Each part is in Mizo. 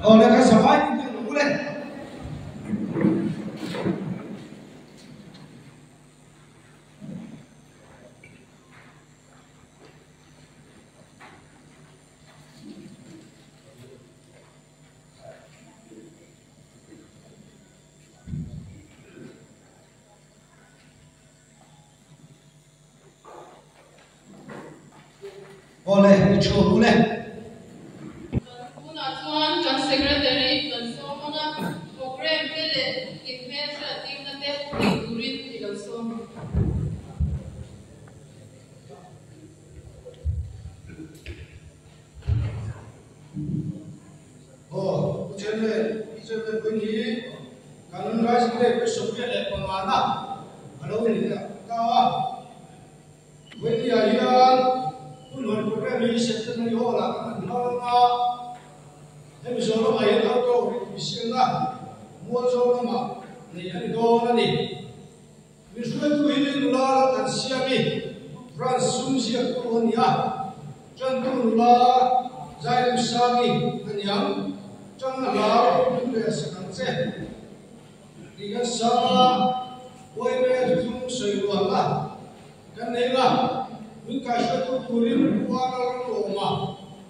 Aw le kan savai in kan u le. Aw le, i thu ang u le. Tunah chuan kan Secretary kan sawm ang a, programme te leh inhmelhriat tirna te nei turin i lo sawm ang. Aw, Pu Chairman, Pi Chairman pawhin hi kan Rising Day 25 na a lo ni leh ta a. Vawinia hian hun hawn programme hi Centenary Hall-ah kan han hmang a, hemi zawh lamah hian outdoor intuisiamna Mualzawm lamah neih a ni dawn a ni. Min hruaitu hi nula lam kan siam i branch sum ziaktu a ni a, tantu nula Zairem Sangi a ni ang, tan a hlau min rel sak ang che. Tih kan sang a, Uaime thuthlung sawi rual a kan nei a, min kaihruaitu turin Pu Arnold Ramlawma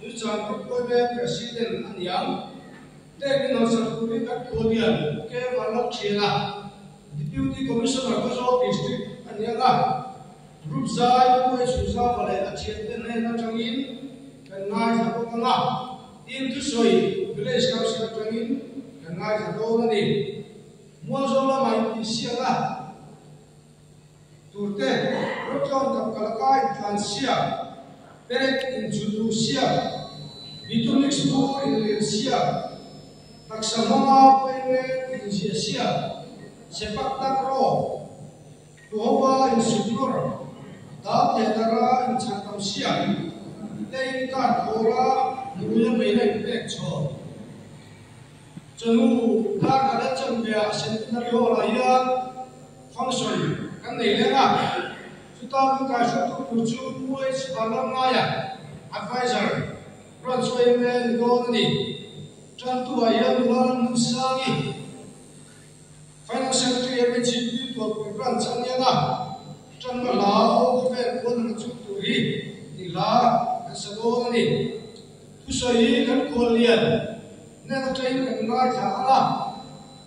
Nuichan Group Uaime President a ni ang. Teng min hausak turin kan khualian Pu K Vanlalthian a, Deputy Commissioner Khawzawl District a ni ang a, Group zai Pu H Huzava leh a thiante hnen atangin kan ngaithla bawk ang a. Tin thusawi Village Council atangin kan ngaithla dawn a ni. Mualzawl lama intihsiak a turte Rotlawn kap kalaka intlansiak, Perek inchhutlu siak, Bitumix bur inlirh siak, taksa hmanga pawimawh inziah siak, Sepak takraw, Tuhopa insuknawr, dal leh dara inchhan tam siak, playing card khawra hmuia meina inpek chhawn. Chawhnu dar khat a chanveah Centenary Hall-ah hian function kan nei leng a, chuta min kaihruaitu tur chu Pu H Vanramngaia, Adviser, Branch YMA ni dawn a ni. Tantu-ah hian nula Ramhmunsangi, Finance Secretary MHEP Tualpui Branch a nia nga, tanna hla aw vel puan ang a chuk tur hi tih hla kan sa dawn a ni. Thusawi hi kan kual lian hnen atangin kan ngaithla ang a,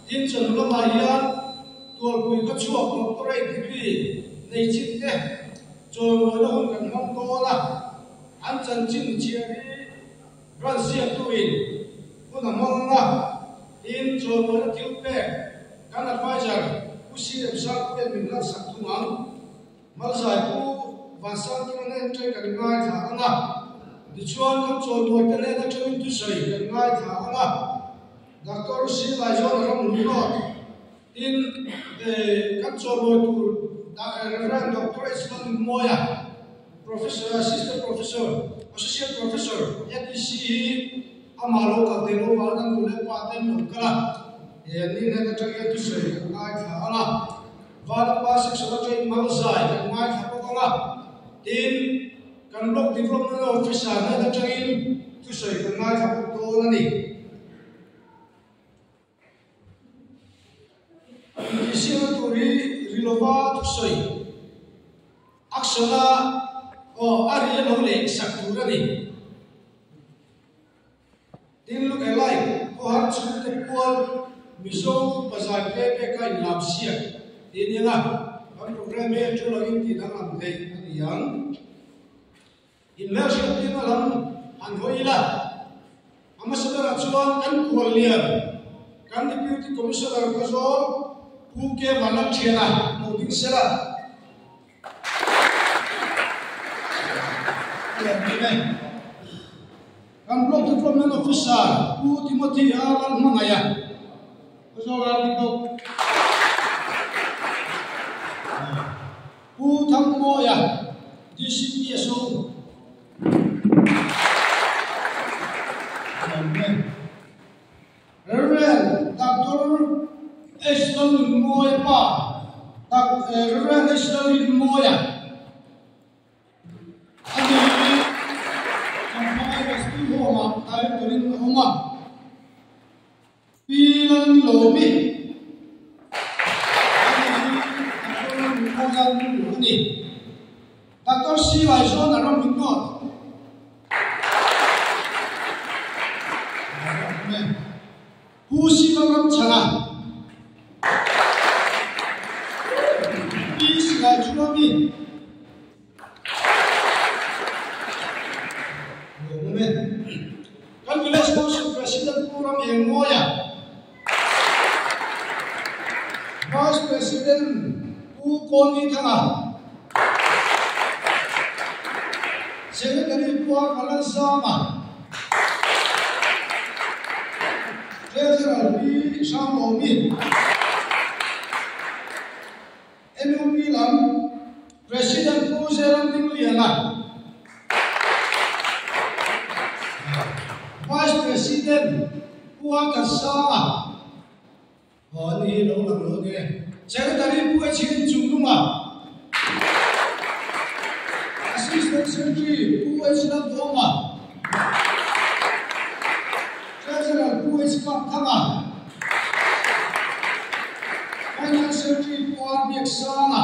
tin chawhnu lamah hian Tualpui khaw chhuak Doctorate degree nei chin te chawimawina hun kan hmang dawn a, an chanchin chhiar hi Branch ziaktuin hun a hmang a, tin chawimawina thil pek kan adviser Pu CM Sangpuia'n min hlansak thung ang. Malzai Pu Vansangkima nen ṭe kan ngaithla ang a, tichuan kan chawimawite nen aṭangin thusawi kan ngaithla ang a, Doctor C Laizawn Ramhmunawt tin kan chawimawih tur Rev Doctor H Lalnunmawia, Professor, Assistant Professor, Associate Professor, ATC hi amah lo kal thei lo vang kan nu leh pa te an lo kal a, he an ni hnen atang hian thusawi kan ngaithla ang a, Vanapa Section atangin Malzai kan ngaithla bawk ang a, tin kan Block Development Officer hnen atangin thusawi kan ngaithla bawk dawn a ni. Intihsiakna tur hi ri lova thusawi action-a aw a ri a lo leh sak tur a ni. Tin look alike khawhar chhungte pual Mizo bazar playback a inlam siak tih a ni ang a, kan programme hi a tul angin tih danglam theih a ni ang. Inhmelhriat tirna lam han hawi ila, a hmasa berah chuan kan kual lian kan Deputy Commissioner Khawzawl Pu K Vanlalthiana hmuh ding sela. Kan Block Development Officer Pu Timothy A Lalhmangaiha. Khawzawl RD bawk. Pu Thangmawia, DCPSO. Rev. Doctor H. Lalnunmawia pa, Rev. H. Lalrinmawia a ni hi Champhai Rescue Home-ah Director-in a awm a. Pi Lalnilawmi a ni hi Doctor Lalnunmawia nu a ni. Doctor C. Laizawn a ram ringawt. Pu Siva Ramchhana, Pi Silai Thuami, Kan Village Council President Pu Ram Engmawia, Vice President Pu Kawni Thanga, Secretary Pu Arkalan Sanga, Treasurer Pi Hranglomi, NUP lam President Pu Zeram Dingliana, Vice President Pu Arkansanga, Aw ani hi lo lang lo nge. Secretary Pu H Hin Chungnunga, Assistant Secretary Pu H Lalduhawma, Treasurer Pu H Kapthanga, Finance Secretary Pu R Biaksanga,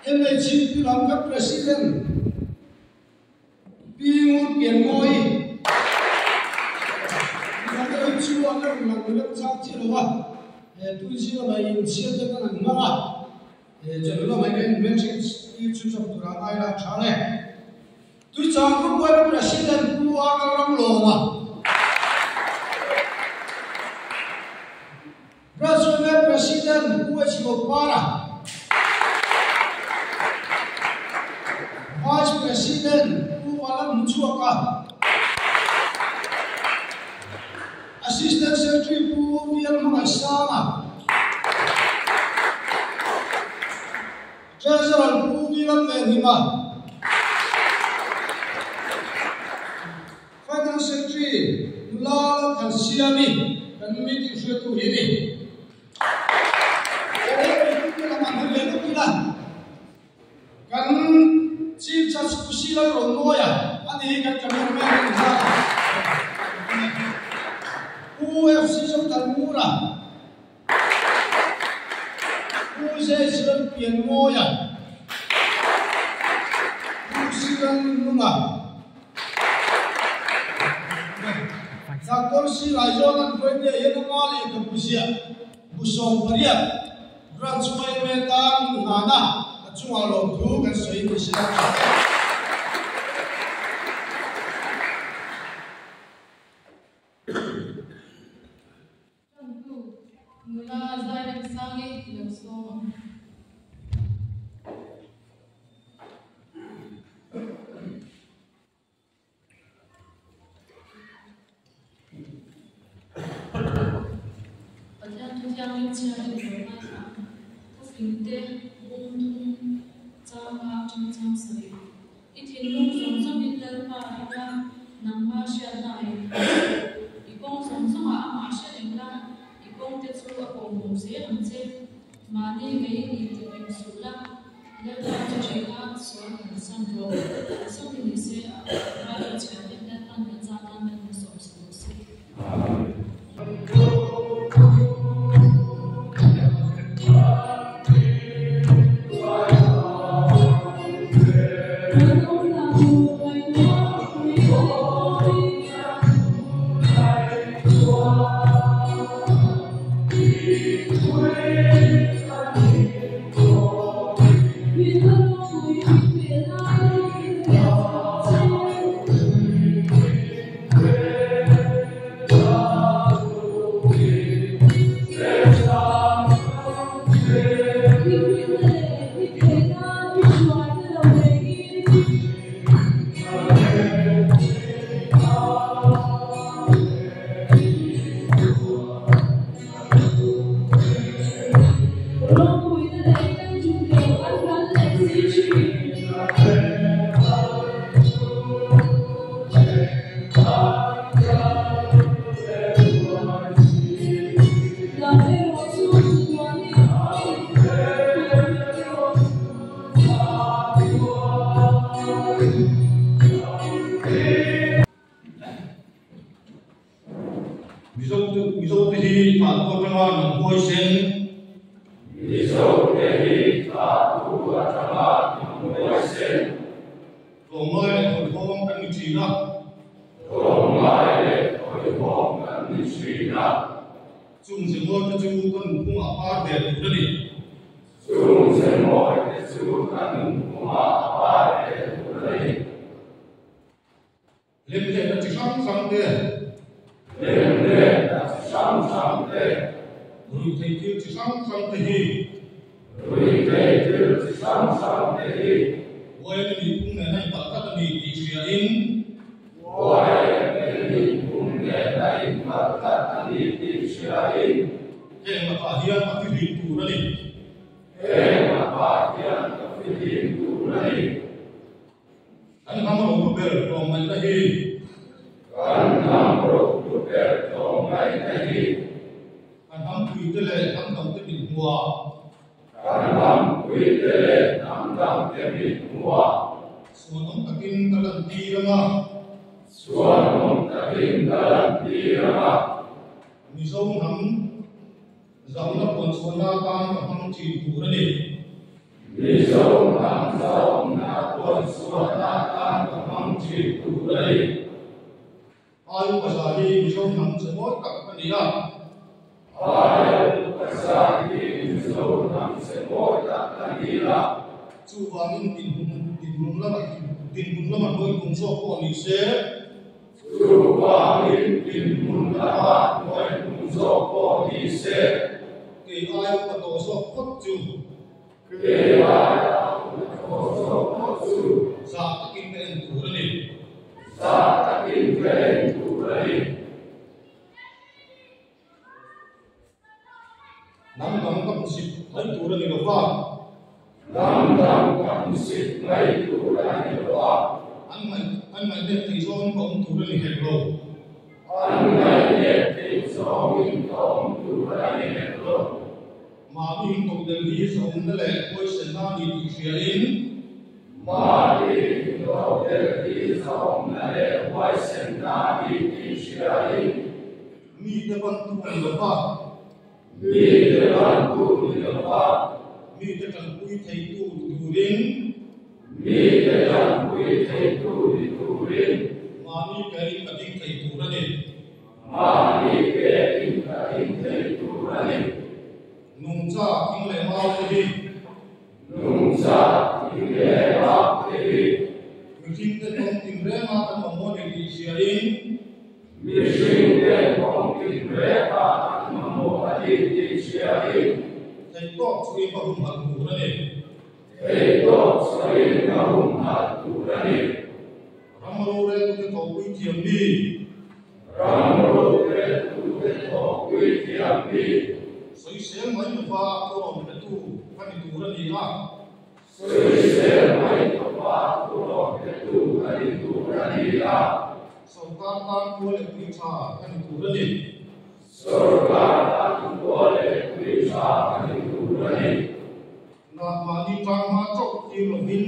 MHP lam ka President Pi Ngur Pianmawi, Midang te hi chu an la rawn lang lem chang chiah lo a, tun zing lamah inchhiat te kan han hmang a, chawhnu lamah hian inhmelhriat tir chu chawp tur a ngai lah tha nge. Tuichang Group Yma President Pu Arnold Ramlawma, Branch Yma President Pu H Lopara, Vice President Pu Alan Hmuchhuaka, Assistant Secretary Pu V L Hmangaihsanga, Treasurer Pu V Lalvenhima, Finance Secretary Nula Lalthansiami kan meeting hruaitu hi a ni. Kan Chief Judge Pu Sila Rawnmawia a ni hi kan cameraman a ni nghal a. Pu FC Zothanmura, Pu Zaizilan Pianmawia, Pu Silalnunga, Doctor Si Laizawn an hruaite hian ama lehkhabu ziah bu 18 branch yma tan min hlan a, a chungah lawmthu kan sawi ni si lo tha e. Ṭantu nula Zairemsangi i lo sawm ang. Pathian thu thianghlim chhiarin i lo ngaithla ang. Thufingte bung thum changa aṭang chang sarih. I thinlung zawng zawngin Lalpa ring a, nangma hriatna a inhmu suh. I kawng zawng zawngah amah hre reng la, i kawngte chu a kawhhmuh zel ang che. Mahni ngeiin intifing suh la, Lalpa chu ṭhina sual kan san rawh. Sawmi ni se, a Bible chhiarten Lalpan kan zah nan kan hmu sawm suh rawh se. Mizote hi thahtu atanga nung huaisen. Mizote hi thahtu atanga nung huaisen. Tlawmngai leh hawihhawm kan ni thin a. Tlawmngai leh hawihhawm kan ni thin a. Chung zemawi te chu ka nunphungah par ve tur a ni. Chung zemawi te chu ka nunphungah par ve tur a ni. Lemlehna chi hrang hrang te. Lemlehna chi hrang hrang te. Ruihtheih thil chi hrang hrang te hi. Ruihtheih thil chi hrang hrang te hi. Uaia nihphung nena inpalh tlat a ni tih hriain. Uaia nihphung nena inpalh tlat a ni tih hriain. Heng lakah hian a fihlim tur a ni. Heng lakah hian a fihlim tur a ni. Kan hnam rohlu ber tlawmngaihna hi. Kan hnam rohlu ber tlawmngaihna hi. Kan hnam puite leh hnam dangte mit hmuah. Kan hnam puite leh hnam dangte mit hmuah. Chhuanawm takin ka lantir ang a. Chhuanawm takin ka lantir ang a. Mizo hnam Zauna puan chhuahna atan ka hmang thin tur a ni. Mizo hnam zauna puan chhuahna atan ka hmang thin tur a ni. Ayu Bazar hi Mizo hnam che mawi tak a ni a. Ayu Bazar hi Mizo hnam che mawi tak a ni a. Chuvangin dinhmun dinhmun lama dinhmun lama hnuai kum zawk pawh ni se. Chuvangin dinhmun lama hnuai kum zawk pawh ni se. Kei aia upa tawh zawk phawt chu. Kei aia upa tawh zawk phawt chu. Zah takin ka en tur a ni. Zah takin ka en tur a ni. Hnam dang ka hmusit mai tur a ni lo va. Hnam dang ka hmusit mai tur a ni lo va. An ngaih an ngaihnep theih zawngin ka awm tur a ni hek lo. An ngaihnep theih zawngin ka awm tur a ni hek lo. Mahni intodelh hi zahawmna leh huaisenna a ni tih hriain. Mahni intodelh hi zahawmna leh huaisenna a ni tih hriain. Mite bantu ni lo va. Mite bantu ni lo va. Mite tanpui theitu ni turin. Mite tanpui theitu ni turin. Mahni kein ka ding thei tur a ni. Mahni kein ka ding thei tur a ni. Nungcha thing leh mau te hi. Nungcha thing leh mau te hi. Mihringte tawng tinrenga kan mamawh ni tih hriain. Mihringte kawng tinreka an mamawh a ni tih hriain. Theihtawk chuin ka humhalh tur a ni. Theihtawk chuin ka humhalh tur a ni. Ram roreltute thawhpui thiam mi. Ram roreltute thawhpui thiam mi. Sawisel mai lova thurawn petu ka ni tur a ni a. Sawisel mai lova thurawn petu ka ni tur a ni a. Sorkar tan khua leh tui tha ka ni tur a ni. Sorkar tan khua leh tui tha ka ni tur a ni. Nah mahni tang hma chauh thlir lovin.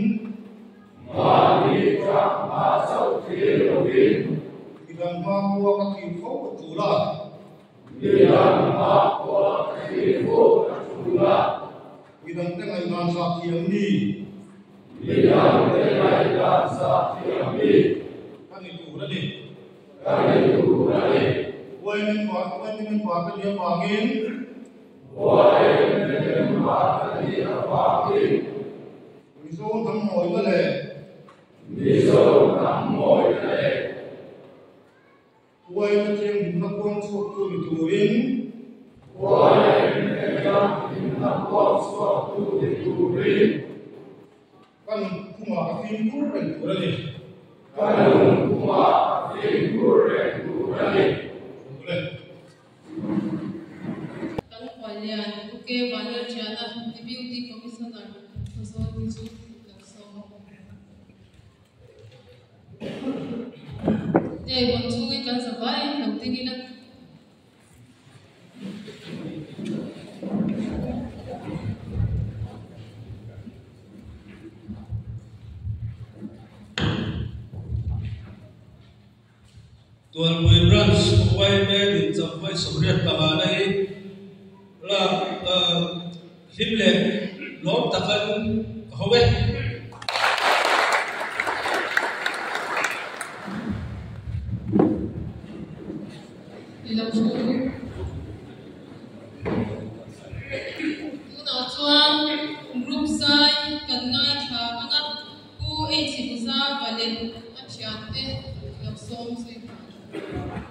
Mahni tang hma chauh thlir lovin. Midang hma khua ka thlir fo a tul a. Midang hma khua ka thlir fo a tul a. Midangte ngaihdan zah thiam mi. Midangte ngaihdan zah thiam mi. Ka ni tur a ni. Ka ni tur a ni. Uaimin pa Uaimin member ka nih avangin. Uaimin member ka nih avangin. Mizo hnam mawina leh. Mizo hnam mawina leh. Uaina thianghlimna kuang chhuaktu ni turin. Uaina thianghlimna kuang chhuaktu ni turin. Ka nunphungah ka fimkhur reng tur a ni. Ka nunphungah ka fimkhur reng tur a ni. Ule. Khuallian Pu K. Vanlalṭhiana, Deputy Commissioner, Khawzawl District lo sawm a. Hei hawn chhungin kan zavaiin lo ding ila. Tualpui Branch YMA dincham vawi 85 na hi lak hlim leh lawm takin ka ho e. Ni lo thu. Tunah chuan group zai kan ngaithla ang a, Pu H Muzava leh a thiante lo sawm zui nghal.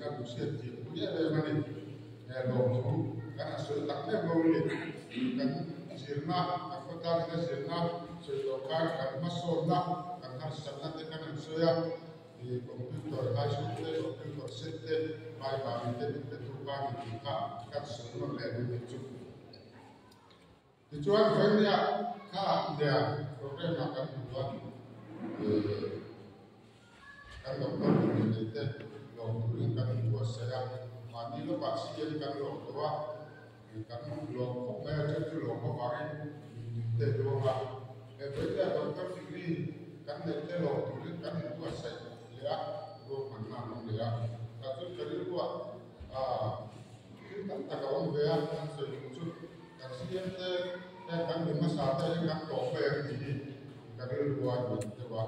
Kan hriat thiam pui em em a ni. Lawmthu kan han sawi tak meuh meuh a ni. Kan zirna, kan khawtlangina zirna sawi tawh khan kan hmasawnna, kan harsatna te kan han sawi a. Computer high school te, computer set te, Baibali te min pe tu kha ni tih kha kan sawi nawn leh duh tih chu. Tichuan vawinia kha nia program ah kan hmu a, kan doctor degree nei te lawm turin kan inbuatsaih a, mahni lawkah CM kan lawm tawh a, kan lawm khawp mai a, then chu lawm avangin mittui te luang a, he vawinia doctor degree kan neih te lawm turin kan inbuatsaih leh a, ruahmanna an awm leh a, tah chuan ka rilruah thil tam tak a awm ve a, an sawi duh chu. Kan CM te hian kan mi hmasa te hi kan tlawm mai ang tih hi ka rilru a ni deuh a.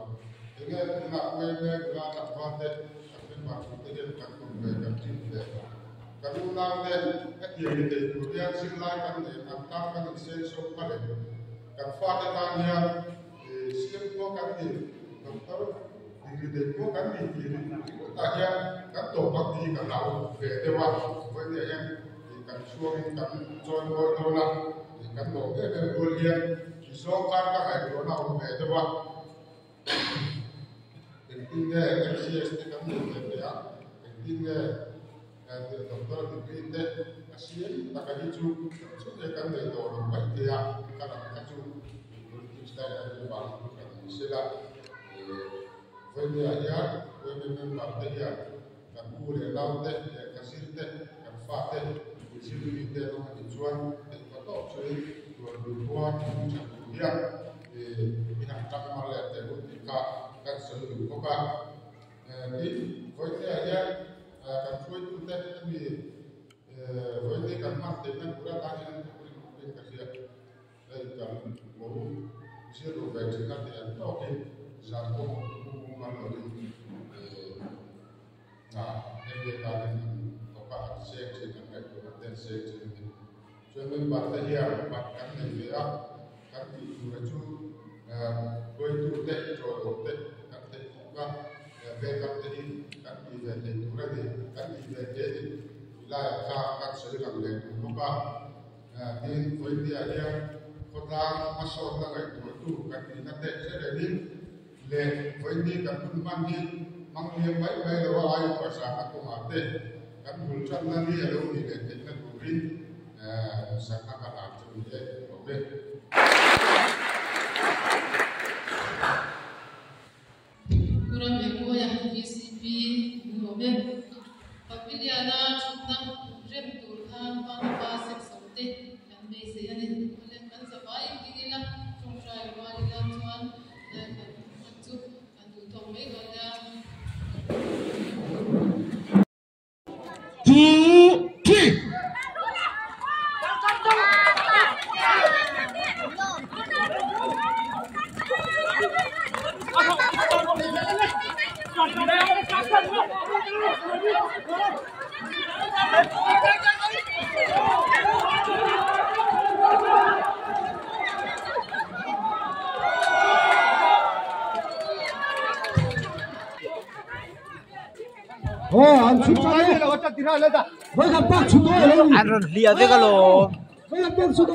Enge tunah UMA nula tlangval te kan member tur te hian kan tum ve kan ṭin ve. Kan unau te hetiang ni thei tur hian zirlai kan nei an tan kan insenso kha leh kan fate tan hian CM pawh kan ni doctor degree nei pawh kan ni tih ringawtah hian kan tawp ang tih hi ka hlau ve deuh a. Vawinia hian Tih kan chhuangin kan chawi mawi dawn a, tih kan lawm em em rual hian i zawng khan ka ngaihtuahna a awm ve deuh a. Engtin nge MCS te kan neih ve theih a, engtin nge Doctor degree te a siam taka hi chu chu nge kan nei tawh lo mai thei a, ka lam kha chu politics line a nih avangin thu hran ni sela. Vawinia hian UMA member te hian Kan u leh nau te, lehkha zir te, kan fa te, zir mi te an awm a nih chuan theihpa tawp chuin tuanpui khua thing tha tur hian i han tang mar leh teh u tih kha kan sawi duh bawk a. Tin, vawitea hian kan hruaitute hemi vawite kan hman theihna tur atan hian an thawk ring khawpin ka hria. Hei kan lo zir ru ve thin a tih ang tawkin zan pawh mu mumal lovin hna hemi tanin an thawk a, an seng thin, an ngaihtuahna te an seng thin a ni. Chuan member te hian bat kan nei ve a, kan tih tura chu hruaitu te, tawlawm te kan theih khawp a, backup te hi kan tih ve thei tur a ni, kan tih ve thei a ni tih laiah kha kan sawi lang leh duh bawk a. Tin, Vawitia hian khawtlang hmasawnna ngaihtuahtu kan nihna te hre rengin leh Vawini kan hun hman hi hmang liam mai mai lo a aiupa zahna kawngah te kan bul tanna ni a lo nih leh theihna turin duhsakna ka hlan chu ni e, awm e. Pu Ramengmawia, VCP, min awm e. Pavilion-a thutna rem tur khan pa sek so te kan beisei a ni. Awle, kan zavaiin ding ila, tawngtai rual ila chuan kan hman chu kan duh tawk mai dawn nia. Two, three. An rawn hliah vek alawm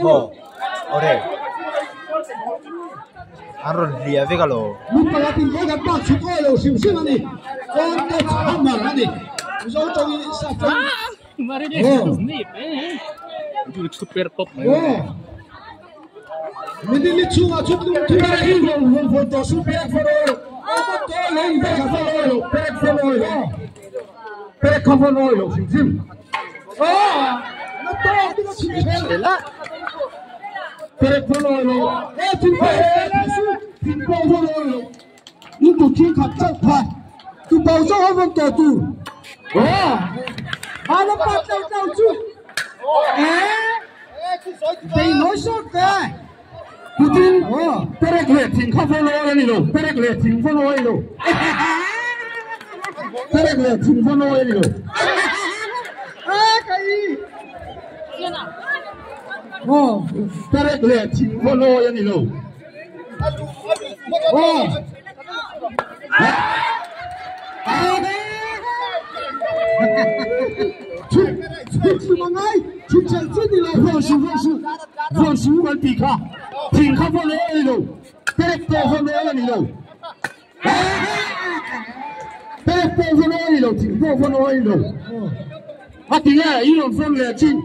maw awre an rawn hliah vek alawm. Thut mangai chut chel chi ni lo vo su vo su vo su kan ti kha thing kha vo lo lo perek to vo lo ni lo perek to vo lo ni lo thing vo vo lo ni lo a ti nge i lon fon le chin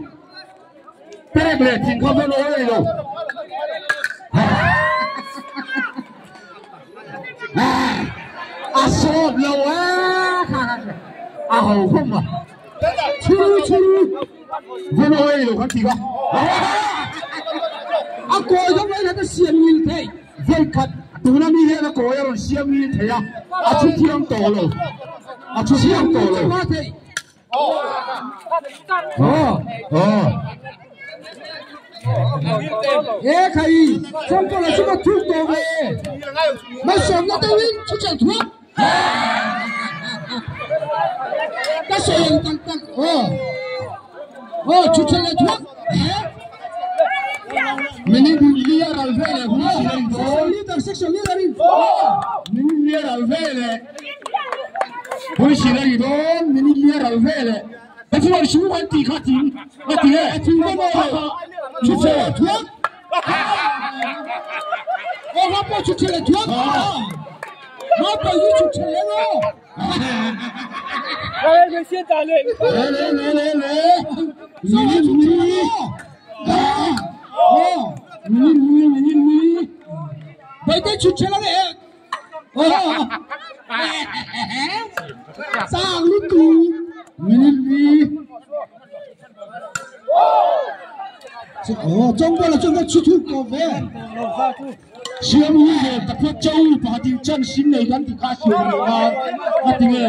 perek le thing kha vo lo ni lo a sop lo a a ho không à chu chu vô lôi lo kan ti ka a ko jong lai ta siam ngil thei voi khat tuna mi he na ko ya ron siam ngil thei a a chu thiam to lo a chu thiam to lo ờ ờ ê khai trong con là chúng ta thuốc đồ về mà sống nó tôi chú chạy thuốc ta soi tăng tăng ờ ờ chú chạy thuốc mình đi lia al vele leader section leader mình lia al vele poi si la ridon mình lia al vele e fu al su anti cutting ma ti è ti no chú chạy thuốc ờ nó bảo chú chạy thuốc nó bảo chú chạy nó来，先打来，来来来来来，你你哦，你你你你，快点出去了嘞！哦，上路度，你你，哦，中国了，中国出土过呗。 siam hi le takwa chau pahatin chan sim nei kan ti kha siam ni a a ti nge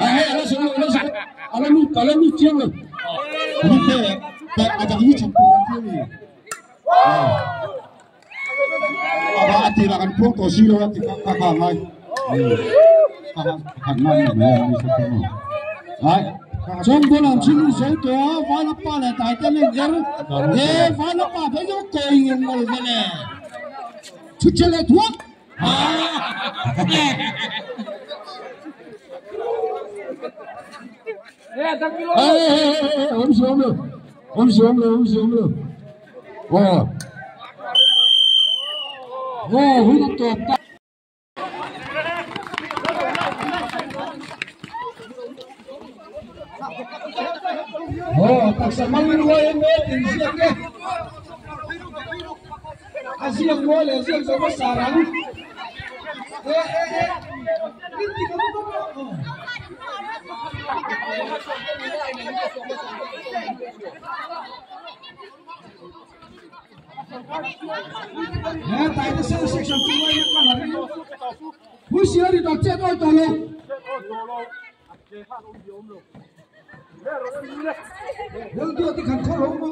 a he ala so ala so ala lu ala lu chiang lo ni te ta a dang hi cham pu an ti ni a ba ati la kan phuang to si lo ti ka ka ka ngai ka ka ngai ni ni sa te ai Trong bộ làm xin số đó vai nó pa lại tại tên lên gắn ê vai nó pa phải cho cười người ngồi về nè chút chơi lại thuốc ê ôm xuống rồi ôm xuống rồi ôm xuống rồi wow wow huy động tọt. Oh, taksamang ruwa yung mo, tinsiyak eh. Asiyang mo, asiyang sa masarang. Eh, eh, eh. Hindi ka mo ba? Eh, tayo na sa section 2 ay nakalari. Huy siya rito, check out tolo. 여기 어디 간철 홍보.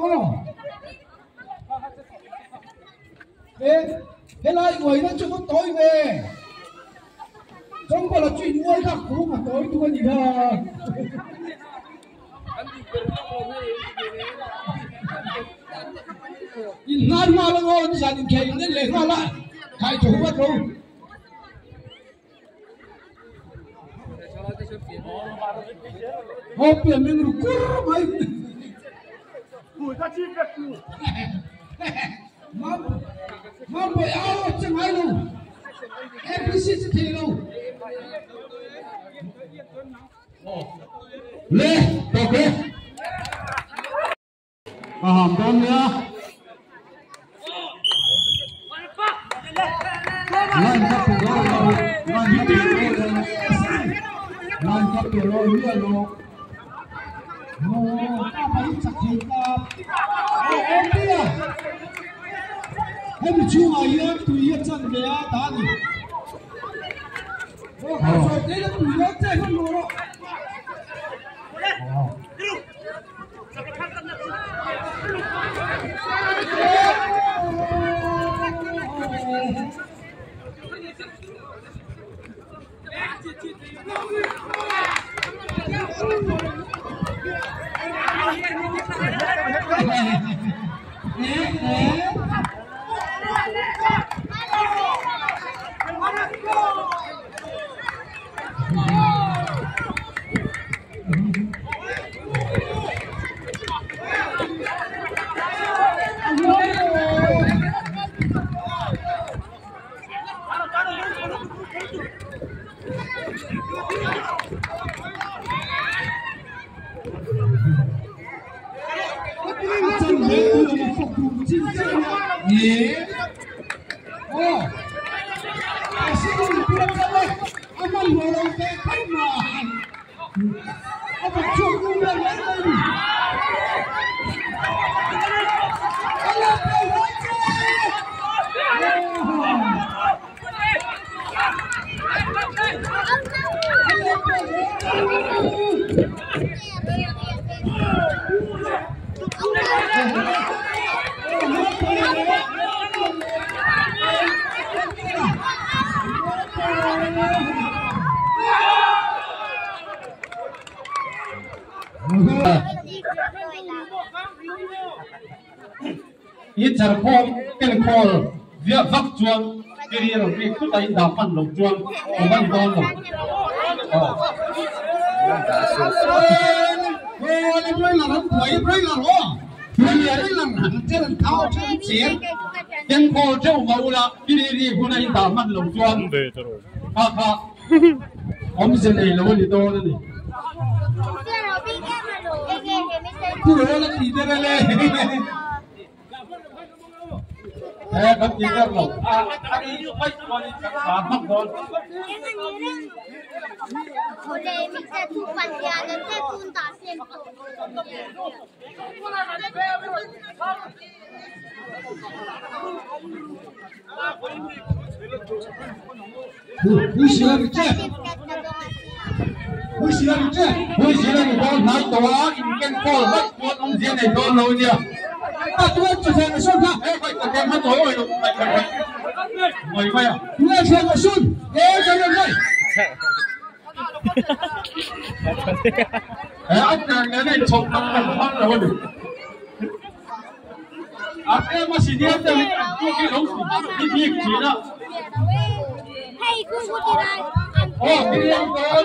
ê, thế lại người nó chưa có tối về. Trong là chuyện nuôi các cú mà tối tôi gì đó. Nhìn ngay mà nó ngon, gia đình khen nên lấy ra lại, khai chủ mất rồi. Ô, biển mình rú mày. Mà mày áo chẳng ai luôn. FPC sẽ thì luôn. Lê, ok. À, hàm đón nhá. Lên cấp của nó rồi, lên cấp của nó rồi. Lên cấp của nó nữa rồi. Ồ, ta phải chặt thịt ta. Ồ, em đi à. Em bị chú ngài em tùy yên chân về á, ta đi. Ồ, rồi đấy là tùy yên chạy không đủ đâu. In char khom ken khol via vak chuan kiri ro ri khu ta in da pan lo chuan o ban don lo ken khol cheu ma ula kiri ri huna in da man lo chuan kha kha om ze nei lo ni do ni Eh, kan tiga loh. Ah, ini baik kualitas sama don.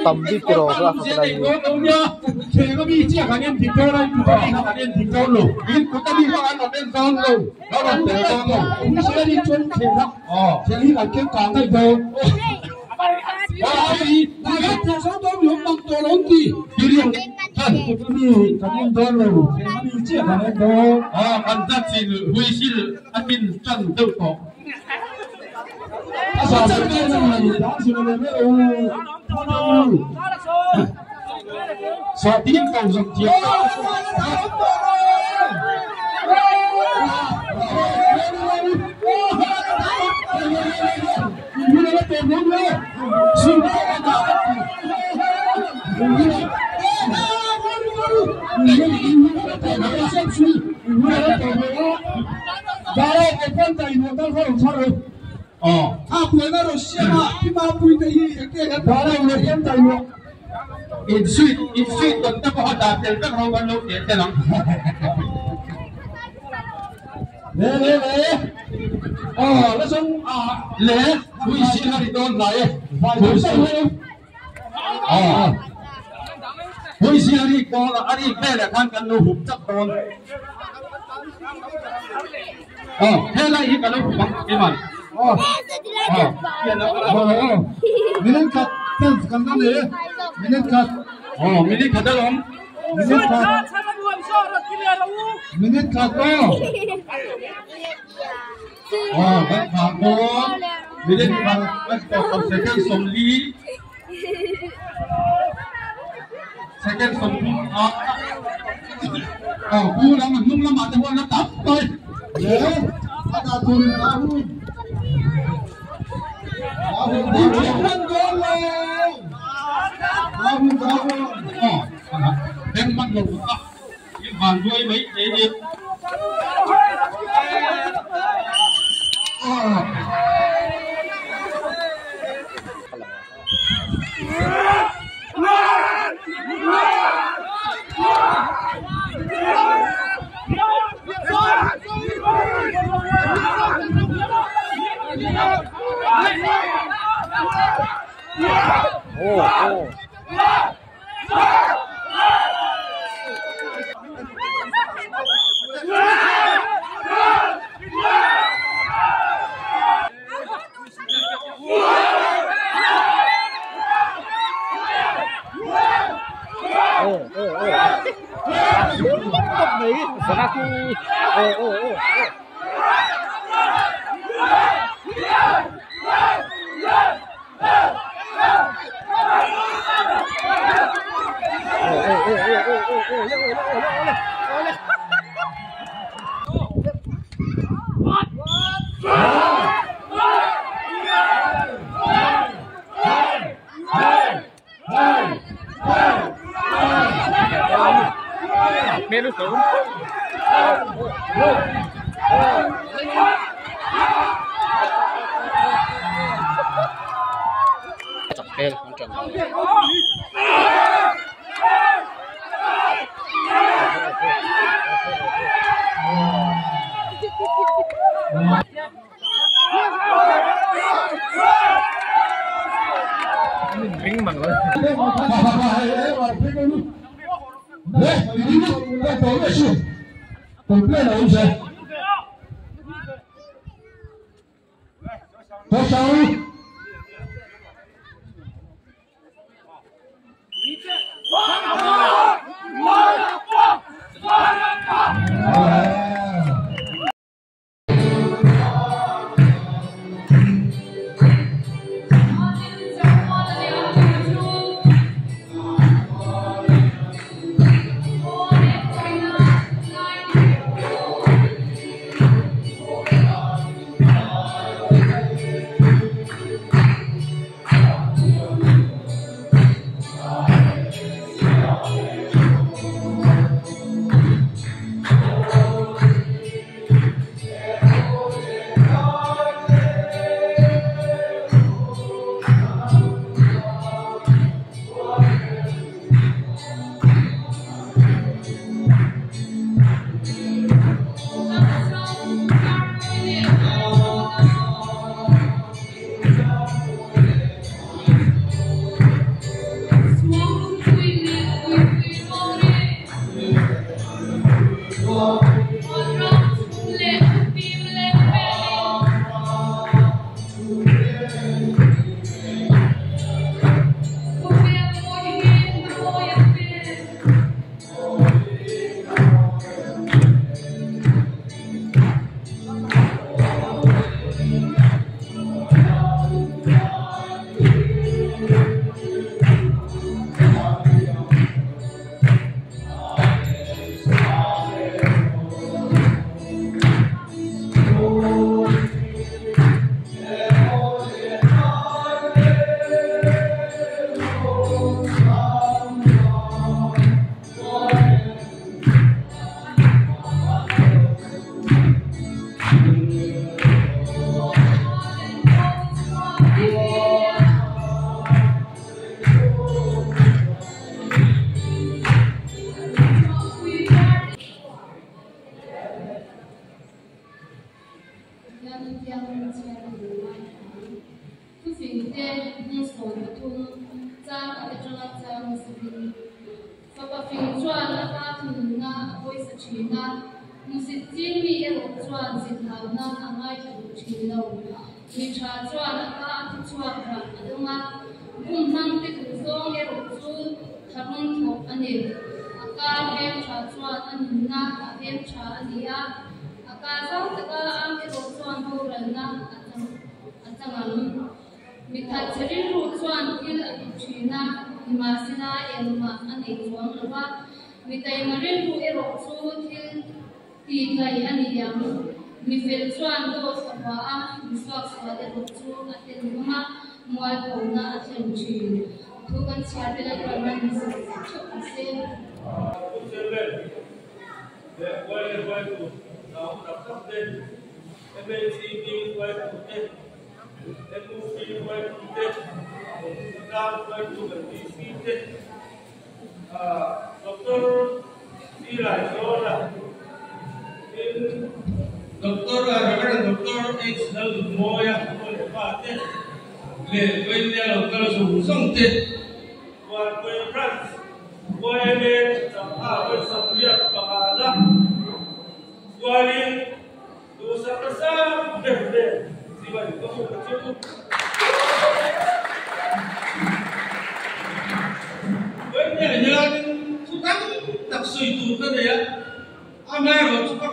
Tầm đi kiro ra cái này.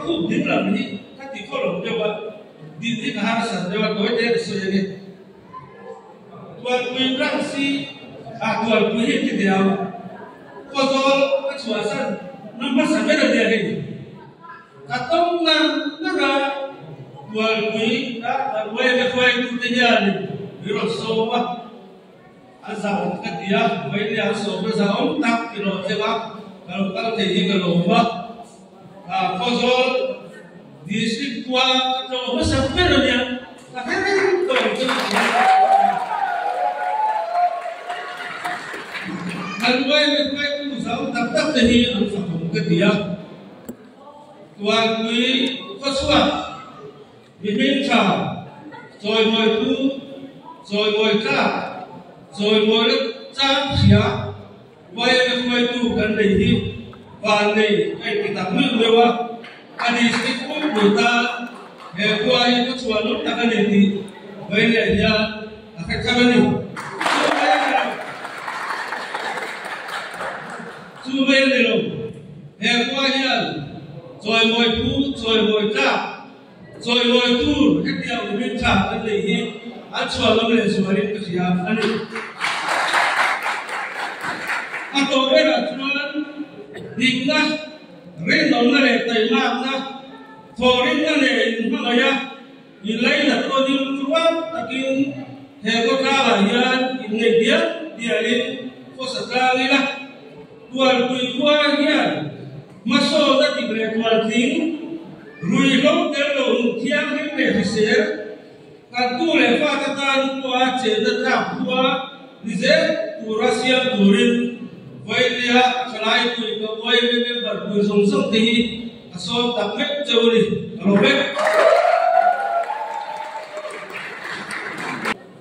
khup ding lam hi ka ti khaw lo deuh a, din hi ka harsat deuh a, tawi te ka sawi ang e. Tualpui branch hi ah Tualpui hi ti teh ang, Khawzawl ka chhuahsan na hmasa ber a nia hei. Ka tawng ngar ngar a, Tualpui a kan uaia hruaitute hianin min rawn sawm a. A zau ka ti a, vawiin an sawm na zau tak i lo thleng a, ka lo kal thei hi ka lawm a. Khawzawl District khua ka tlawh hmasa ber a nia, ka hre reng tawh ang chu ka ti a. Kan uaina hruaitu zau tak tak te hi an fakawm ka ti a. Tualpui khawchhuak. Mi hmingtha, chawimawi thu, chawimawi tlak, chawimawi la chang hria, YMA hruaitu kan nei hi van nei ka inti tak meuh meuh a, a district pumpui tan he khua hi ka chhuah nawm tak a ni tih vei leh hian a hre thar a ni. Chu mai a ni lo, he khua hian chawimawi thu, chawimawi tlak, Chawimawi tur hetiang umin tha kan neih hi an chhuah lam leh zualin ka hria a ni. A tawh berah chuan dikna, rinawmna leh taimakna, thawhrimna leh inhmangaih a inlainat tawnin rual takin he khawtlangah hian inngeih dial dialin khawsa tlang ila, Tualpui khua hian Hmasawn a dik leh tualtling, ruihhlo tel lo hmuh thianghlim leh hrisel, kan tu leh fate tan pawha chenna tlak khua ni zel tura siam turin Vailia thalai pui ka yma member pui zawng zawng te hi a sawm tak meuh cheu a ni, ka lo vek.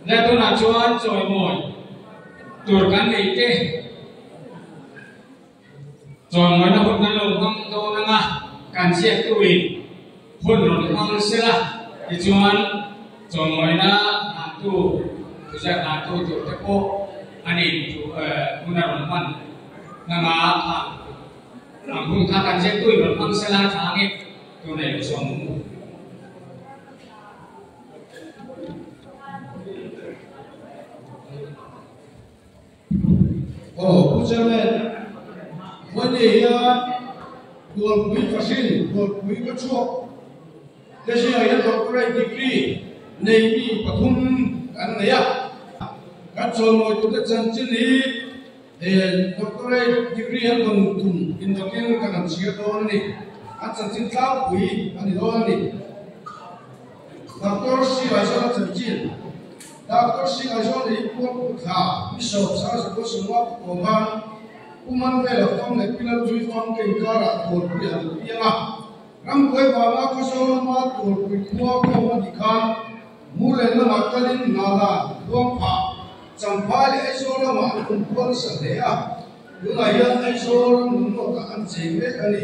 Le tunah chuan chawimawi tur kan nei te. Chawimawi hun kan lo hmang dawn anga kan ziaktuin hun rawn hmang sela tichuan chawimawina hnahtu thuziak hnahtu tur te pawh an in hun a rawn hman anga ang hun kha kan ziaktuin rawn hmang sela tha ange tunah i lo sawm ang u. Aw Pu Chairman, vawiin hian Tualpui Fahrin, Tualpui ka chhuak te zingah hian Doctorate degree nei mi pathum kan nei a. Kan chawimawi tute chanchin hi Doctorate degree an rawn tum indawtin kan han chhiar dawn a ni. An chanchin tlangpui a ni dawn a ni. Doctor Sri Aizawl a chanchin, Doctor Sri Aizawl hi Pualput thla ni sawm sang zakua sawmnga pakua khan Pu Manvela fam leh Pi Lalzui fam te inkarah Tualpui a lo piang a. Rambuai vanga Khawzawl lama Tualpui khua khawm a nih khan Murlen lamah kalin Nala, Luangphah, Champhai leh Aizawl lamah an awm kual nasa hle a. Tunah hian Aizawl ram lungruakah an cheng mek a ni.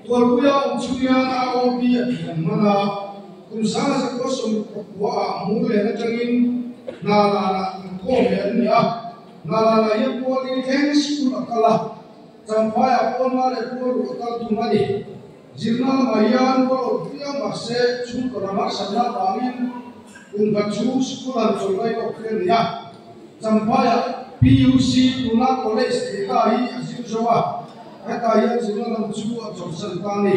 Tualpuia awm chung hian AOB a thiam hman a, kum sanga zakua 14 ah Murlen atangin Hnalanah inkhawm leh an ni a. Hnalanah hian Puali thleng school a kal a, Champhaiah Pualma leh Pualruh a kal thung a ni. Zirna lamah hian rual awm viau mahse chhungkaw lam harsatna avangin kum khat chhung school han chawl lai lawk khi a ni a. Champhaiah PUC tuna college tih ta hi a zir zo a, hetah hian zirna lam chu a chawlhsan ta a ni.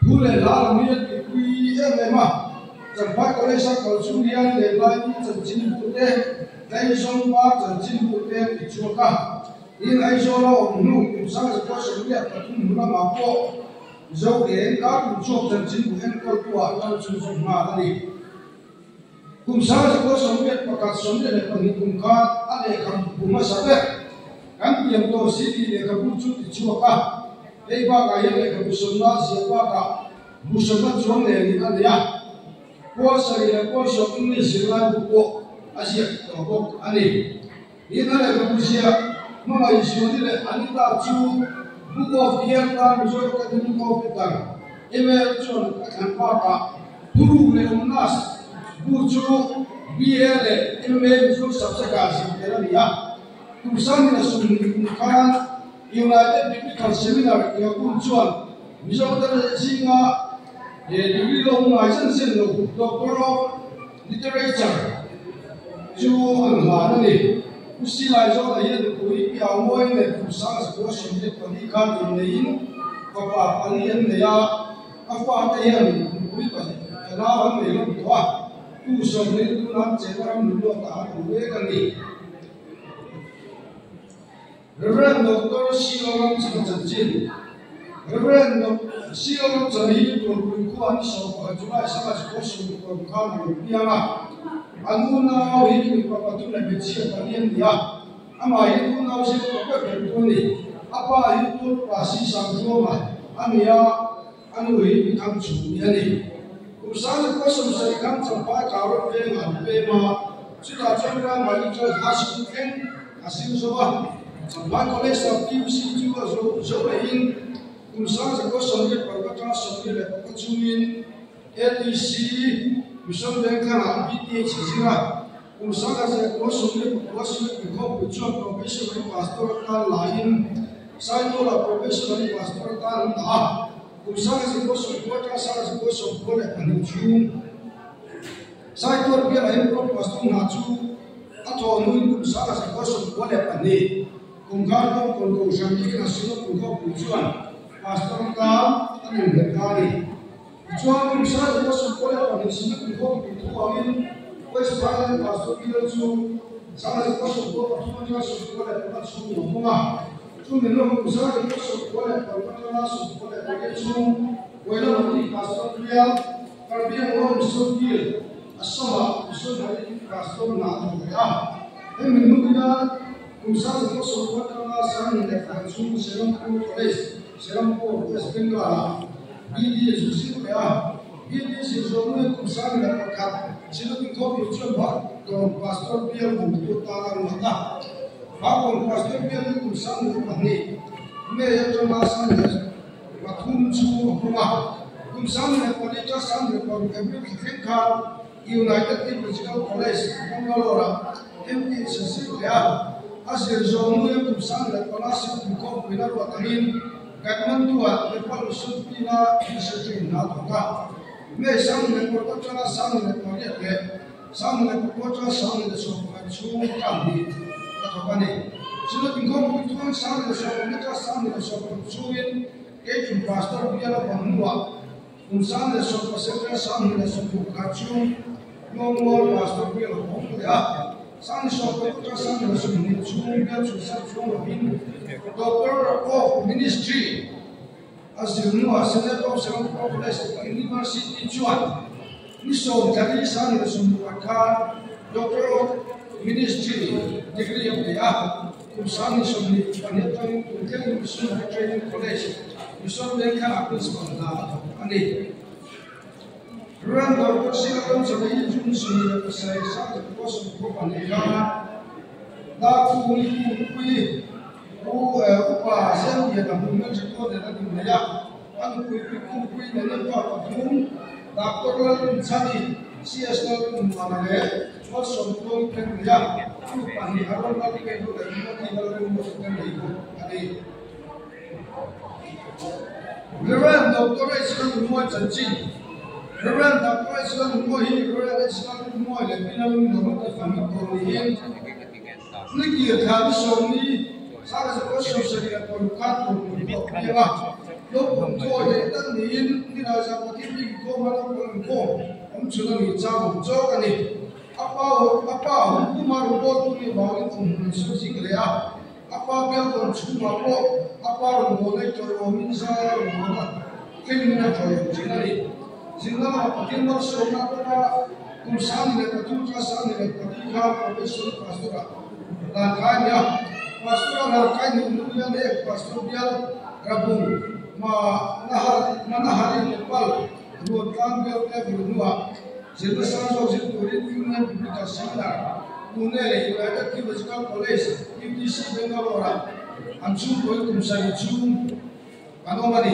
Thu leh hla lam hi a tihpui em em a, Champhai College a kal chung hian Lenglai chanchinbu te, Tlaizawng par chanchinbu te an tichhuak a. Tin, Aizawl a awm hnu kum 1900 pathum hnu lamah pawh Mizo eng kar kum chhuak chanchinbu enkawltu ah kal chhunzawm nghal a ni. Kum 1991 42 kum khan a lehkha bu hmasa ber kan pian tawh si tih lehkhabu chu ti chhuak a, hei bakah hian lehkhabu sawmna ziah bakah bu sawmna chuang leh nih a nei a, Pawl sarih leh pawl sawm English zirlai bu pawh a ziak tawh bawk a ni. Tin, a lehkhabu ziah hmangaih Zuali leh Anita chu Book of Year tan Mizo Academy of Editor, ML chuan a thlan bakah Thuruk leh Umnas bu chu BA leh MA Mizo subject-ah zir tel a ni a. Kum sanghnih a 20 kum khan United Biblical Seminar Yakum chuan. Mizote zinga he degree lo ngai zen zen lo Doctor of Literature chu an hlan a ni. Pu Silaizawn-a hian nupui Piangmawi leh Kum 1924 khan inneiin fapa pali an nei a, a fate hian nupui pahnih fanau an nei hlawm tawh a, tu sawmhnih tuna an chenna ram nuluatah an awm mek a ni. Rev. Doctor C.O. Ramchana chanchin Rev. C.O. Ramchana hi Tuanpui khua ni 11 July 1960 khan a lo piang a. An unau hi mipa pathum leh hmeichhia pali an ni a. Amah hi unau zir tawh ber ber tu a ni. A pa hi Tualpa Si Sangtluanga a ni a, a nu hi Mithang Chhumi a ni. Kum 1970 khan Champhai Kau vengah an pem a, chutah chuan Primary High School thleng A sim zo a, Champhai College ah PUC chu a zo zo lehin kum 1946 atanga 74 chungin ATC Mission Vengthlang ah BTH a zir a, kum 1974 Synod Inkhawmpui chuan Probationary Pastor atan laiin Saitual ah Probationary Pastor atan an dah a, kum 1994 atanga 1992 chhung Saitual bialah hian Pro Pastor hna chu A thawh hnuin kum 1992 kum khan Bawngkawn Kohhran bikin a Synod Inkhawmpui chuan Pastor tan an innghet ta a ni. Tichuan kum 1992 Synod Inkhawmpui thu angin West Highland Pastor Bial chu 1993 atanga 95 chhung a hmang a, chumi hnu kum 1995 atanga 98 chhung Koilamani Pastor Bial Karbi Anglong Mission Bill Assam-ah missionary pastor hna a thawk leh a. Hemi hnu hian kum 1990 atanga 2004 chhung Serampore College, Serampore, West Bengal-ah BD a zu zir leh a. BD zir zawh hnuin kum 2001 Synod Inkhawmpui chuan Bhaktawn Pastor Bial bumtu atan a ruat a. Bhaktawn Pastor Bial hi kum 2002 May atanga 2003 chhung a hmang a. Kum 24 ta 26 April thla thleng khan United Theological College, Bangalore-ah MTH a zir leh a. A zir zawh hnuin kum 15 Synod Inkhawmpuina ruat angin Kathmandu-ah Nepal Mission Pin-a missionary hna a thawk a. May 24 atanga 28 leh 24 atanga 21 chhung term hnih a thawk a ni. Synod Inkhawmpui chuan 21 atanga 26 chhungin Keichun Pastor bial a bang hnuah kum 17 atanga 21 chhung Lawngmual Pastor bial a awm leh a, 16 atanga 22 chhung bial chhunsak chuang lovin Doctor of Ministry a zir hnuah Senate of Serampore College University chuan ni 14 20 khan Doctor of Ministry degree a pe a. Kum 22 atangin kum thlengin Missionary Training College, Mission Vengthlang ah Principal hna a thawk a ni. Rev. Doctor Sila Ramchana hi June 27 1992 khan Darkhung Kungpui Pu Upa Zenliana hmun hmeltha nen a din nei a, a nupui Pi Kungpui nen an pa pathum Doctor Lalrinchhani, CS Lalrinmuana leh Malsawmtluang pen nei a, chu pahnih a rawn lal pek lut a Timothy Lalrinmuana te nei bawk a ni. Rev. Doctor H. Lalnunmuai chanchin Rev. Doctor H. Lalnunmuai hi Rev. H. Lalnunmuai leh Pi Lalnunmuana te fanu tur niin Nikir thla ni sawmni 1976 khan tur pui tawh piang a, naupang thawi leh tak niin Nilaiza Pathian bik inkhawm a naupang inkhawm awm chhun a nih chang awm chawk a ni. A pa a pa hun puma rawn bawl tu nih vangin awm hmun an sawi zing leh a, a pa bial tawn chhungah pawh a pa rawn bawl nei tawih awmin zai a rawn bawl a, thlengin a tawih awm thin a ni. Zin lamah Pathian malsawmna atanga kum 13 ta 24 khan Professor Pastor-ah lan kai a ni a. Pastor-a lan kai hnu hnu hian heng Pastor bial Rabung Ma Nahar Manahari Nepal Ruantlang bial te vil hnuah zirna sang zawk zir turin Union Biblical Seminar Pune leh United Theological College, UTC, Bangalore-ah an chhungkawi kum sarih chhung an awm a ni.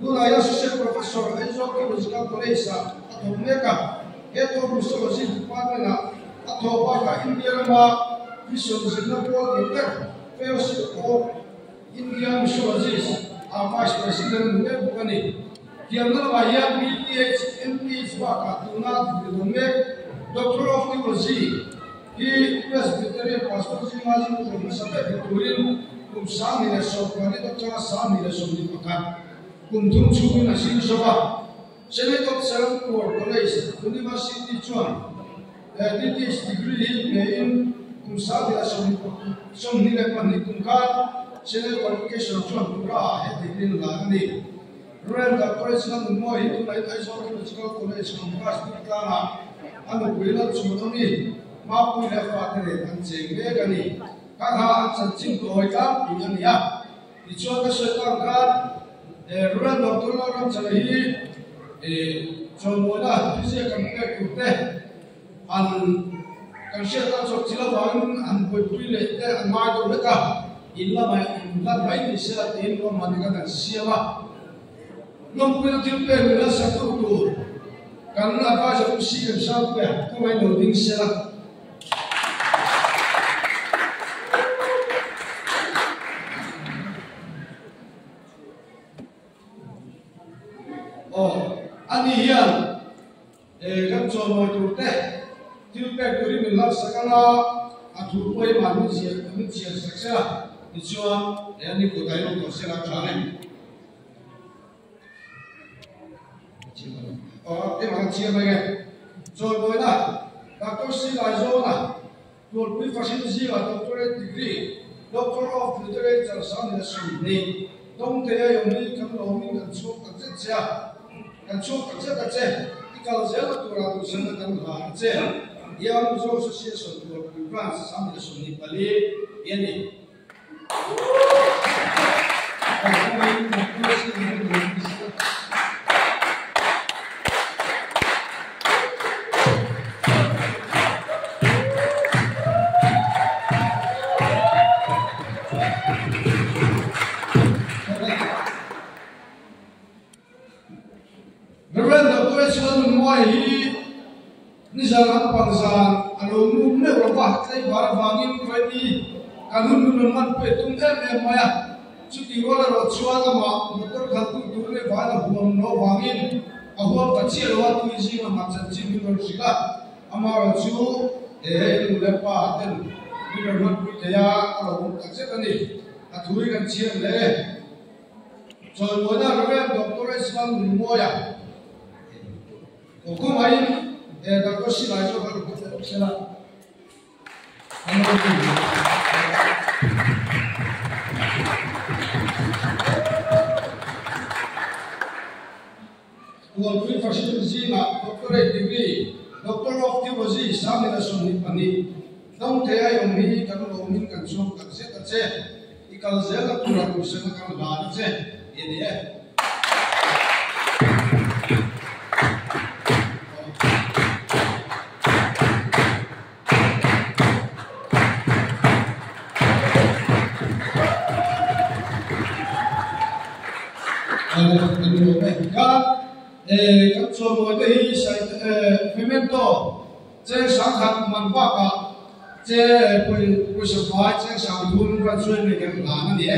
Tunah hian Associate Professor Aizawl Theological College-ah a thawk mek a, he thawk Missiology Department-ah a thawk bakah India rama Mission zirna pawl dik ber Fellowship of India Missiologists. a Vice President ni mek bawk a ni. Thiamna lamah hian BTH, MPH bakah tuna degree dawng mek Doctor of Theology hi Presbyterian Pastor zinga zingtur hmasa ber ni turin kum 2018 atanga 2021 kum thum chhungin a zir zo a. Senate of Serampore College University chuan DTH degree hi peiin kum 2022 kum khan Senate Qualification chuan Pura ah he degree in lan a ni. Rev. Dr. Islam Nunmawi hi tunah Aizawl Theological College campus Durtlangah a nupui Lalchhuan awm i Mapui leh a fate nen an cheng mek a ni. Ka kha an chanchin tawi tlangpui a ni a. Tichuan ka sawi tang khan Rev. Dr. Lalramchana hi chawlmawina thuzia kan pek tur te an kan hriat tan chawp chi lovangin an buaipui leh te an ngai deuh hlek a, in lamah in lan mai ni se la tiin ruahman kha kan siam a. Lawmpuina thil pek min la sak tu tur kan advisor Pu CM Sangpuia kawngaiin lo ding se la. Aw, ani hian kan chawlmawi tur te thil pek turin min laksak anga a thu pawimah min ziah min chhiar sak se la, tichuan ani kut ah i lo tawh se la tha a ni. Aw, engmah kan chhiar mai nge? Chawlmawina Doctor Silai Zawna Tualpui Fahrin zingah Doctorate Degree, Doctor of Literature Sanghnih 20 Dawngtea i awm hi kan lawmin kan chhuak tak zet che a, kan chhuak tak zet a che, i kal zel a turah duhsakna kan hlan a che. Young Mizo Association Tualpui Branch Sanghnih 24 i a ni. Rev. Doctor H. Lalnunmawia hi Nizan an pang zan a lo mum meuh lo va, tlaivar avangin Vaini kan hun hun rawn man pawh i tum em em mai a, chuti rual erawh chuan amah motor khaltu tur leh vain a huam lo avangin a huam ta chiah lo a, tui zing amah chanchin min rawn hrilh a, amaherawh chu he hei nu leh pa ten min rawn hmanpui thei a, a lo awm tak zet a ni, a thu hi kan chhiar hle e. Chawlhmuana Rev. Doctor Islam Nunmawia. Aw khawngaiin he Doctor Silai chu ka rawn hmu sela. An rawn ti. Tualpui Fahrin zingah Doctorate Degree, Doctor of Theology 2022 Dawngthei a i awm hi kan lawmin kan chhuak tak zet a che. I kal zel a tura duhsakna kan hlan a che i ni e. Kan chawlmawi te hi memento cheng sangkhat man bakah Che pawisa fai cheng 30 ruat chuan mi kan hlan a ni e.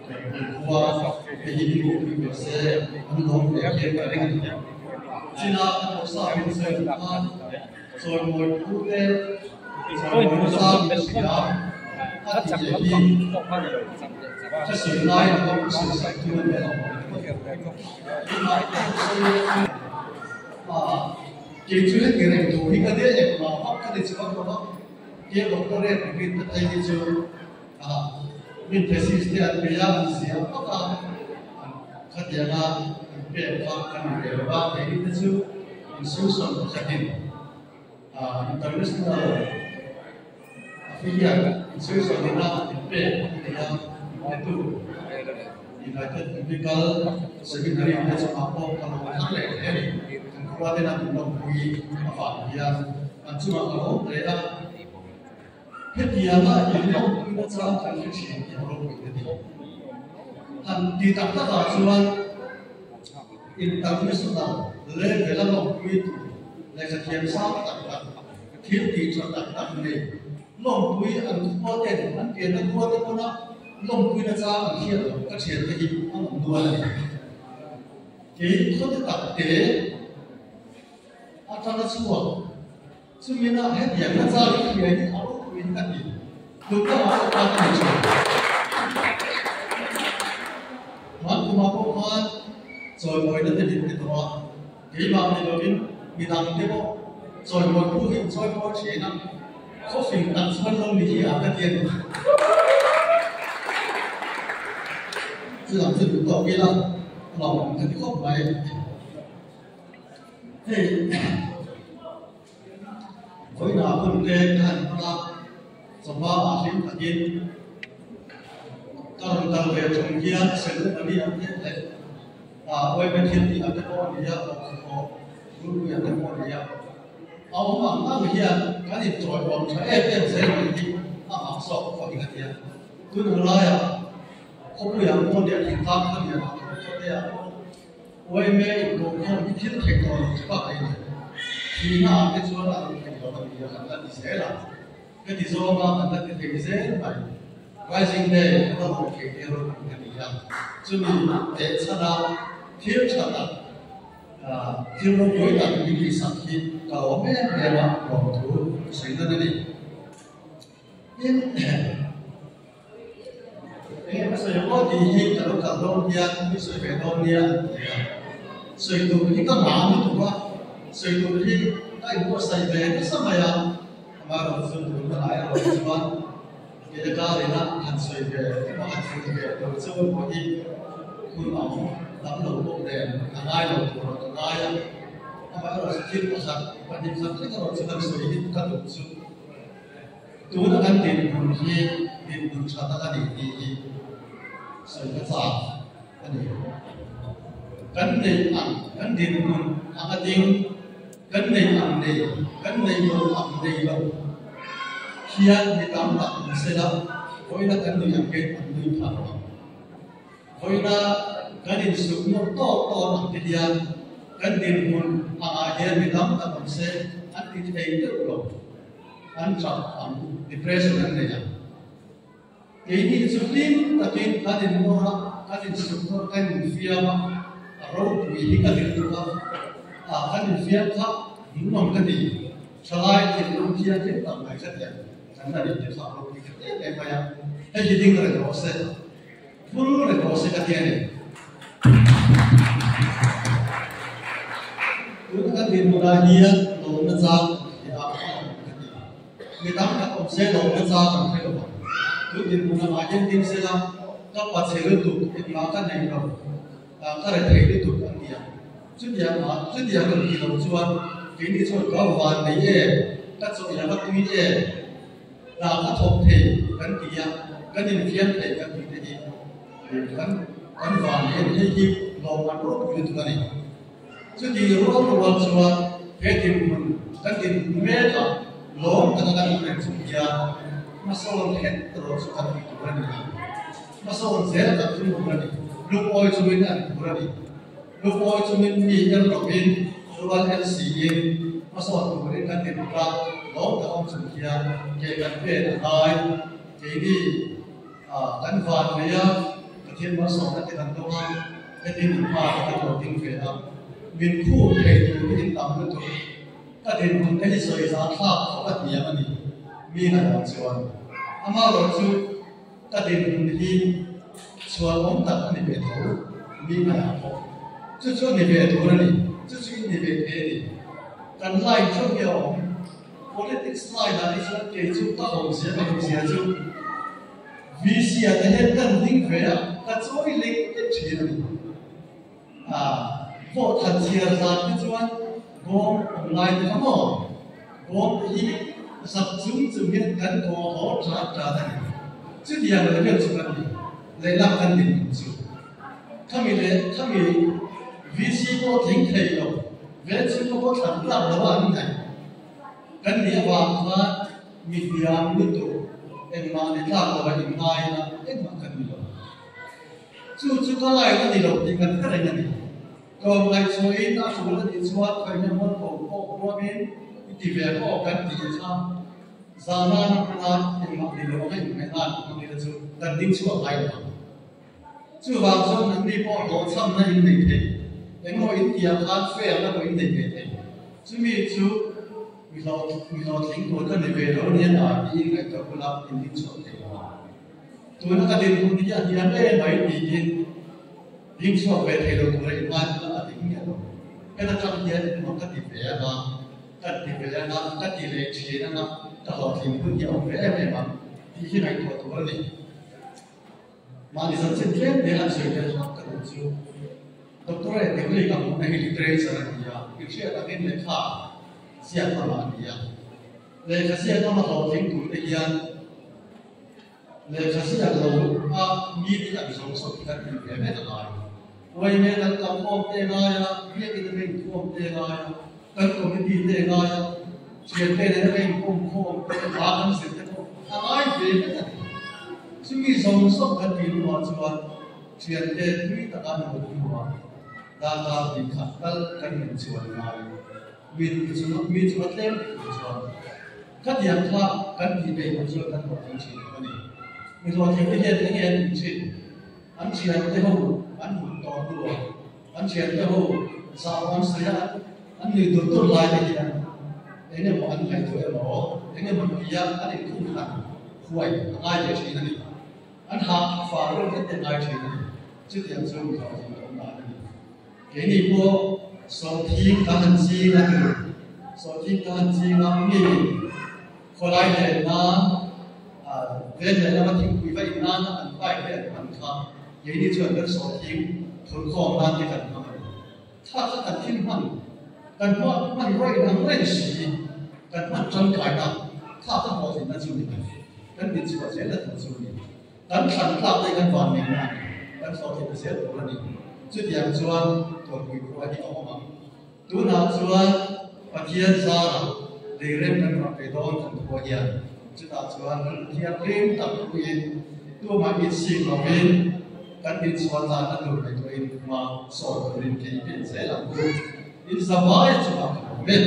Khua te hi min pui ve se an lawm ve hian ka ring a ni. China kan lo sa min sawi duh khan chawimawi phu te chawimawi zang ka hria a ti leh hi ka sawi lai a pawh ka sawi sak tu a ni lo. Tunah pawh ka sawi leh chu kei chu heti reng thu hi ka nia engmah vak ka ni chhuak lo va, ke doctorate degree te phei hi chu Min thesis te an bei a, an ziah vak a, khatianga an pek kha kan ni ve lo va, keini te chu institution pakhatin international affiliate institution ina an pek a ni a, hetu United Biblical Seminary te chungah pawh ka lo thar leh hle a ni. Kan khua tena min lawmpui avang hian an chungah ka lo awm hle a. Hetianga inlawmpuina chang kan hre thin tih a ropui ka ti. Han ti tak takah chuan international level a lawmpui tur lehkhathiam sang tak tak, thil tih tha tak tak nei lawmpui an khua ten an pianna khua te pawna lawmpuina chang an hriat loh ka thiante hi an awm nual a ni. Kei khawte tak te atanga chhuak. Chumina hetiang na char hi hria hi a ropuiin ka ti. Tun lamah pawh khan ka ni thin. Hman kumah pawh khan chawimawina te min ti tawh a, keimah ni lovin midang te pawh chawimawi phu hi chawimawi thin a, khawfing tak chuan lo ni hi a ka ti a ni. Chutiang chu duh tawk ila a lawmawm ka ti khawp mai. Hei vawiinah hun te ka han hmang a, chawhma ah hlim takin ka rawn kal ve thung hian ceremony ang te leh ah uaime thil tih ang te pawh a ni a, awkhaw rulpui ang te pawh a ni a, a awm ang ang hian kan intawiawm tha em em zel mai hi a mak zawk pawh hi ka ti a, tun ang laiah khawpuiah pawh leh thingtlang khawlianah thawmhnaw te ah pawh Uaime inkohkhawm hi thil theih tawh lo chu a ni. Thihna ah te chuan a lo theih lo a ni a, kan la ti zel a. Ka ti zawng a, kan la ti thei zel mai. Rising Day kan la lawm thei te rawh ka ti a. Chumi teh chhan a, thil tha tak, thil ropui tak min tihsak hi ka lawm em em a, lawmthu ka sawi nan a ni. Tin, Enge ka sawi aw tih hi ka lo kal dawn hian mi sawi ve dawn nia an ti a. Sawi tur hi ka ngah lutuk a, sawi tur hi ka inbuatsaih ve nasa mai a, amaherawhchu chu tunna lai erawh hi chuan kei karina han sawi ve emaw han sawi ve tur chu emaw hi hun a awm tam lo bawk nen a ngai lo tur a ka ngai a. Amaherawhchu thil pakhat pahnih khat lek erawh chu han sawi hi ka duh chu. Tuna kan dinhmun hi dinhmun tha tak a ni tih hi sawi ka chak a ni. Kan neih ang, kan dinhmun ang a ding, kan neih ang nei, kan neih lo ang nei lo hian mi tam tak awm sela, vawiina kan nuih ang hian an nui phah lo ang. Vawiina kan insuk nawr tawk tawk ang te hian kan dinhmun angah hian mi tam tak awm se an ti thei deuh lo. An chak ang, depression an nei ang. Keini chu hlim takin kan innawr a, kan insuknawr, kan infiam a, a ropui hi ka hlim tuk a, ah kan infiam kha hmuhnawm ka ti, thalai thinlung thianghlim tak mai ka ti ang, kan la nih te kha a ropui ka ti em em mai a, hei hi ding reng rawh se, vul reng rawh se ka ti a ni. Tuna kan dinhmunah hian lawmna chang kan hria a, a awm ka ti. Mi tam tak awm se lawmna chang an hre lo ang. Tun dinhmunah mah hian ding sela, ka pachhe lutuk, engmah ka nei lo, ka rethei lutuk an ti ang. Chutiang ah, chutiang kan tih loh chuan keini chuan ka van nei e, ka chawih a, ka tui e, hna ka thawk thei kan ti a, kan infiam thei kan tih te hi kan kan van nei a ni. Hei hi lawmman ropui lutuk a ni. Chuti rual rual chuan he dinhmun kan dinhmun mekah lawm taka kan inrem chung hian hmasawn het erawh chu kan tih tur a ni a, hmasawn zel kan tum tur a ni. Lungawi chungin a ni tur a ni. Lungawi chungin mi en lovin rual en siin hmasawn turin kan dinhmun a, lawm tak awm chung hian ke kan pen a ngai. Keini kan van nei a. Pathian malsawmna te kan dawng a, hetin in hma te kan lo ding ve a, min khup thei tur hi in tam lutuk. Ka dinhmun te hi sawi zah thlak khawp a hniam a ni, mi ngaihdan chuan. Amaherawh chu ka dinhmun hi chhuan awm tak a ni ve tho, mi ngaihah pawh. Chu chu a ni ve tur a ni, chu chu in ni ve thei a ni. Kan line theuh hi a awm. Politics line ah hi chuan kei chu ka awmzia ka duhzia chu VC ah te hian kan ding ve a, ka chawi lek lek thin a ni. Ah, vote han chhiar zan te chuan bawm awm lai te kha maw? Bawm te hi zak chung chung hian kan kaw haw tat tat a ni. Chutiang leh vel chu kan ni, lehlam kan din ang chu. Khami leh khami VC pawh tling thei lo, Vengchhung pawh thlan tlak lo a an ngaih. Kan nih avang khan mi hniam lutuk engmah ni tlak lo a inngai ila engmah kan ni lo. Chu chu ka line a ni lo tih kan hre reng a ni. Tlawmngaihchhuahin a hrul a nih chuan khawihnam hawn ko pawh huamin i ti ve pawh kan ti kha zana na hmanga engmah ni lo anga inngaih nan hmang ila chu kan ding chhuak ngai lo ang. Chuvang chuan nangni pawh hlawhchhamna in nei thei, engemaw in tiang khan fair-na pawh in nei ve thei. Chumi chu mi hlawhtling tur ka ni ve lo nia na tiin ngaihtuah bulah in ding chhuak thei lo ang. Tuna ka dinhmun hi a hniam em mai tiin ding chhuak ve thei lo tura in ngai kha a ding miah lo. Heta tang hian engemaw ka ti ve anga, ka ti ve anga, ka ti leh thin anga, ka hlawhtling hun hi a awm ve em em ang tih hi ngaihtuah tur a ni. Mahni zanchin tlem te han sawi tel hlauh ka duh chu Doctorate degree ka hmuhna hi literature a ni a, i hriat angin lehkha ziak lamah a ni a. Lehkha ziak lama hlawhtling tur te hian lehkha ziak lo a mi te an zawng zawk hi kan tih ve mek a ngai. Uaime kan kam khawm te ngai a, biakin a inkhawm te ngai a, kan committee te ngai a, thiante nena ka inkawm khawm te, hla kan zir te pawh a ngai ve vek a ni. Chumi zawng zawng kan tih hnuah chuan thiante tui taka an rawn hnu a, darkar hnih khat tal kan inchuan ngai. Mi chu mi chu a tlem tih tur chuan khatiang kha kan tih peih loh chuan kan hlawhtling thin lo a ni. Mi hlawhtling te hian enge an tih thin? An thiante ho an hmuh tawh hnuah an thiante ho zah an sawi a, an nui dur dur lai te hian eng emaw an ngaihtuah emaw eng emaw tia an inkhung khan huai a ngai ve thin a ni. An hah far reuh vek te ngai thin a ni. Chutiang chu mi hlawhtling awm dan a ni. Keini pawh sawhthing kan han ching a ni. Sawhthing kan han ching a, mi khawlai len nan ven leh lama thingpui va in nana an bike te an hman kha keini chuan kan sawhthing thurkhawm nan te kan hmang a ni. Thla kha kan thil hman, kan hma hman ruai ang reng si, kan hman tangkaina thla kha hlawhtlinna chu ni kan dinchhuah zelna tur chu a ni. Kan thlan tlak te kan van neihna a ni, kan hlawhtlinna zel tur a ni. Chutiang chuan Tuanpui khua hi a awm ang. Tunah chuan Pathian zarah leirem kan rak ve dawn kan khua hian chutah chuan kan thianghlim tak puiin tumah insik lovin kan inchhuah tlanna tur ngaihtuahin hma sawn turin ke i pen zel ang u. In zavai chungah ka lawm e.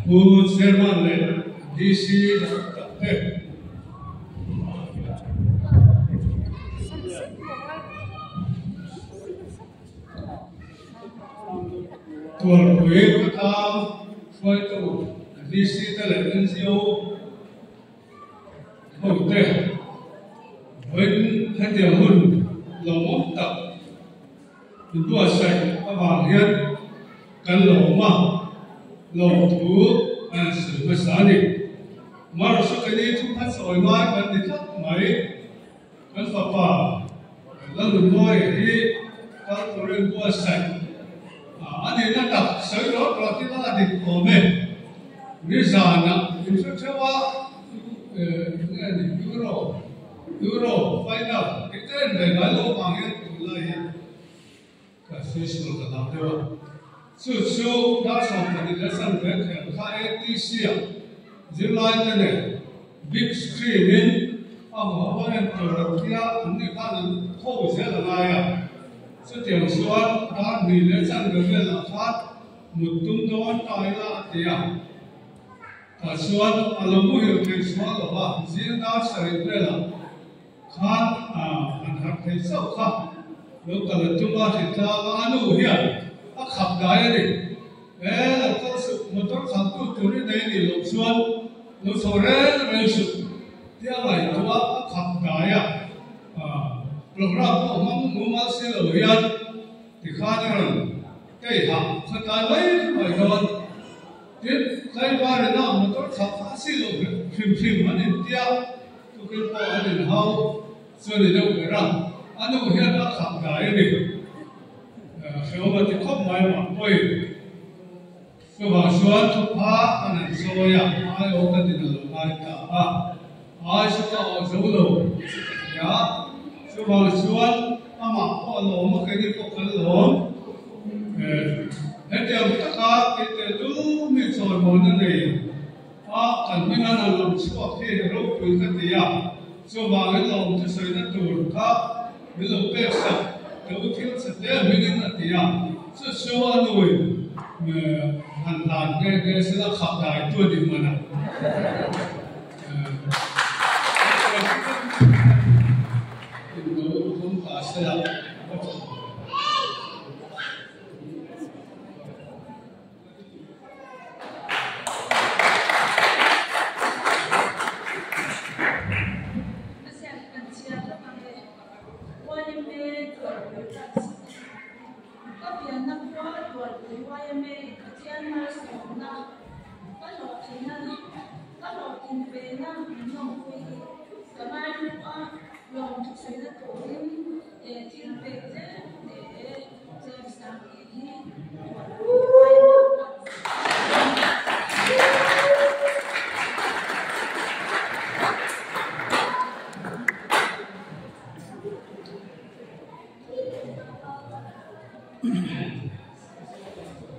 Pu Chairman leh DC tak te. Tualpui khawtlang hruaitu DC te leh NGO ho te vawiin hetiang hun lawmawm tak inbuatsaih avang hian kan lawm a, lawmthu an sawi hmasa a ni. Marasukani chu khan sawi ngai kan ni tlat mai. Kan fapa Lalnunmawia hi kal tur inbuatsaih a nihna tak sawi rawt rawt ila a dik awm e. Nizanah inhre theuh a, enge a nih Euro, Euro final tih te en ve ngai lo avang hian tunlai hi Ka sawisûl ka dang deuh a, chu chu dar 12 leh chanve khel kha ATC-ah zirlaite nen big screen-in a hmuh a en tur an tia, an ni khan an tho zel a ngai a. Chutiang chuan dar 2 leh chanve velah khan mut tum dawn ta ila a ti a. Tah chuan a lo muhil thei chhuah lo va, zing dar 7 velah Khan an harh thei chauh kha lo kal a tum a, hritlang a a nu hian a khap dai a ni. E lo kal suh, motor khalhtu tur i nei nih loh chuan lo chho reng reng suh tih a ngaihtuah a khap dai a. Program pawh hmang mumal si lo hian tikhan a rawn tei hah khatlai mai mai dawn. Tin, tlaivar ina motor khalh kha a si loh hrim hrim an intia. Tukil pawh an inhau chu a ni deuh ber a, a nu hian a khap dai a ni. Hrehawm a ti khawp mai mah pawi. Chuvang chuan thupha an han sawi a, ai aw ka din a lo ngai ta a, ai chu ka aw zo lo chu ka ti a. Chuvang chuan amah pawh a lawm a, keini pawh kan lawm. Hetiang taka keite lu mi chawimawn a nei. A kan hming an han lam chhuak hi ropui ka ti a, chuvangin lawm thusawina tur kha min lo pek sak teh u thil chhe te hmingin a ti a, chu chu a nuin han hlan nghe nghe sela khap dai tu a ni hman a. In lo thawm ta sela ka tha.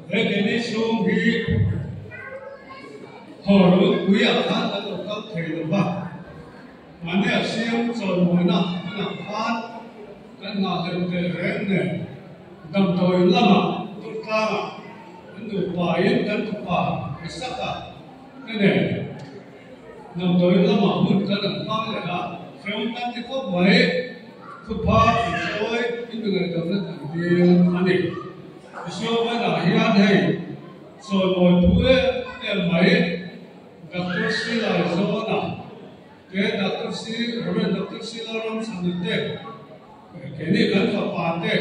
He keini chhung hi Thawhrun puiah khan kan lo kal thei lo va, mahni a siam chawimawina hmunah khan kan nghahhlelh teh reng nen damdawi lamah Durtlangah kan nupain kan fapa Isaka te nen damdawi lamah hmun kan an hmang leh a, hrehawm kan ti khawp mai. Thupha an sawi in mi ngaihdamna kan dil a ni. Isua banah hian hei. Chawimawi thu em em mai Doctor Silai Zawna te Doctor Si Rev Doctor Sila Ramchhana te keini kan fapa te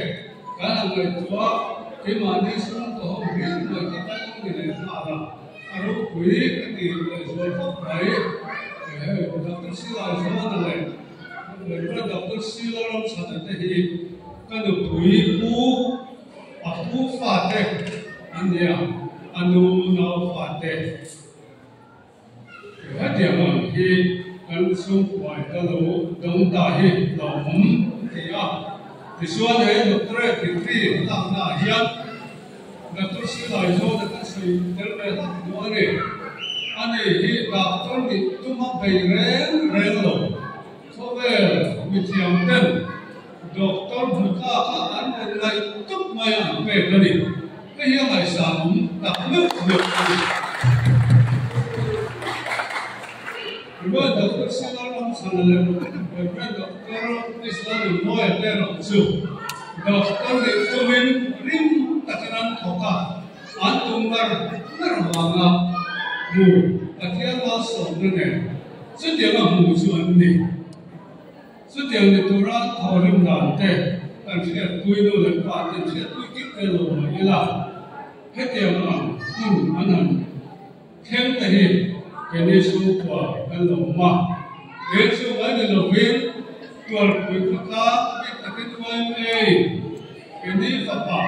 kan han ngaihtuah keimahni sum ka ho hlim mai kha kan lo ni leh nghal a, a ropui ka ti lehzual khawp mai. Hei Doctor Silai Zawna leh Rev Doctor Sila Ramchhana te hi ka nupui pu A pu fate an ni a, a nu nau fate. Hetiang ang hi kan chhungkuai ka lo dawng ta hi hlauhawm a ti a. Tichuan he doctorate degree lakna ah hian Doctor Silai zawna kan sawi tel ve hlak duh a ni. Ani hi doctor nih tuma bei reng reng lo. Khawvel mithiam ten Doctor hmu tlak a an rawn ngaih tup mai a an pek a ni. Hei hi a ngaihsan awm tak meuh meuh a ni. Rev. Doctor Silar Ramchhana leh Rev. Doctor Isla Nunmawia te erawh chu Doctor nih tumin rim takin an thawk a, an tum ngar ngar vanga hmu Pathian malsawmna nen chutianga hmu chu an ni. Chutiang ni tura thawhrim dan te kan hriatpui nu leh pa ten hriatpui kip te lo mai ila, hetiang ang hun an han thleng te hi keini chhungkua kan lo awm a, kei chu mai ni lovin tuarpui khawtlang bik takin YMA keini fapa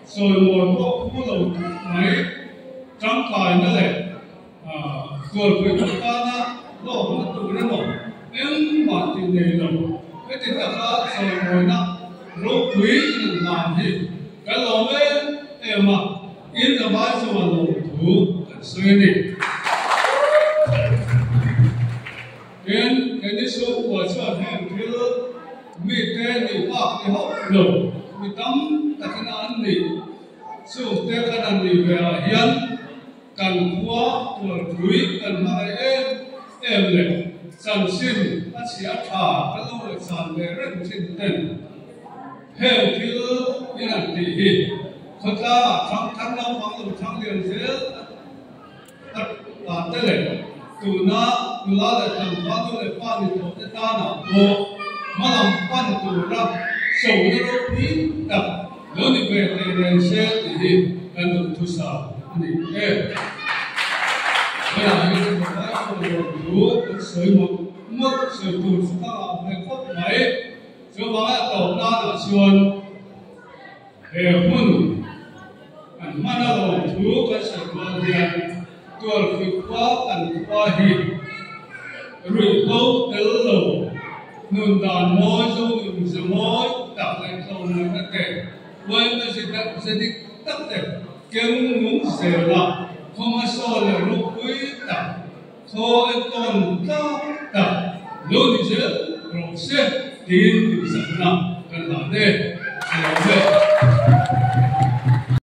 chawimawi pawh phu lo tak mai tangkaina leh Tualpui khawtana hlawkna tur emaw engmah tih nei lo heti taka chawimawina ropui in an hlan hi kan lawm em em a, in zavai chuan lawmthu kan sawi a ni. Tin, keini chhungkua chuan heng thil mite nih bak ni hauh lo, mi tam takin an nih chungte kan han nih ve ah hian, Kan khua tualpui kan hmangaih em em leh chanchin a chhia tha kan lo ngaihsan ve reng thin ten heng thil in an tih hi khawtlangah thang thar naupang lo thang lian zel a ta te leh tuna nula leh tlangval nu leh pa ni tawh te tanah pawh hmalam pan tura sona ropui tak lo ni ve thei reng se tih hi kan duhthusam a ni e. Haiah hian papai chuan rawn thu an sawi mawlh mawlh sawi tur chu ka ngah ve khawp mai. Chuvanga tawp nanah chuan he hmun an hman a rawn thu kan sawi kual hian Tualpui khua kan khua hi ruihhlo tel lo nun dan mawi zo nun ze mawi tak leh tlawmngaihna te uaina ze dik tak te keng nung zela khawhmasaw leh ropui tak khaw entawn tlak tak lo ni zel rawh se tiin duhsakna kan hlan e.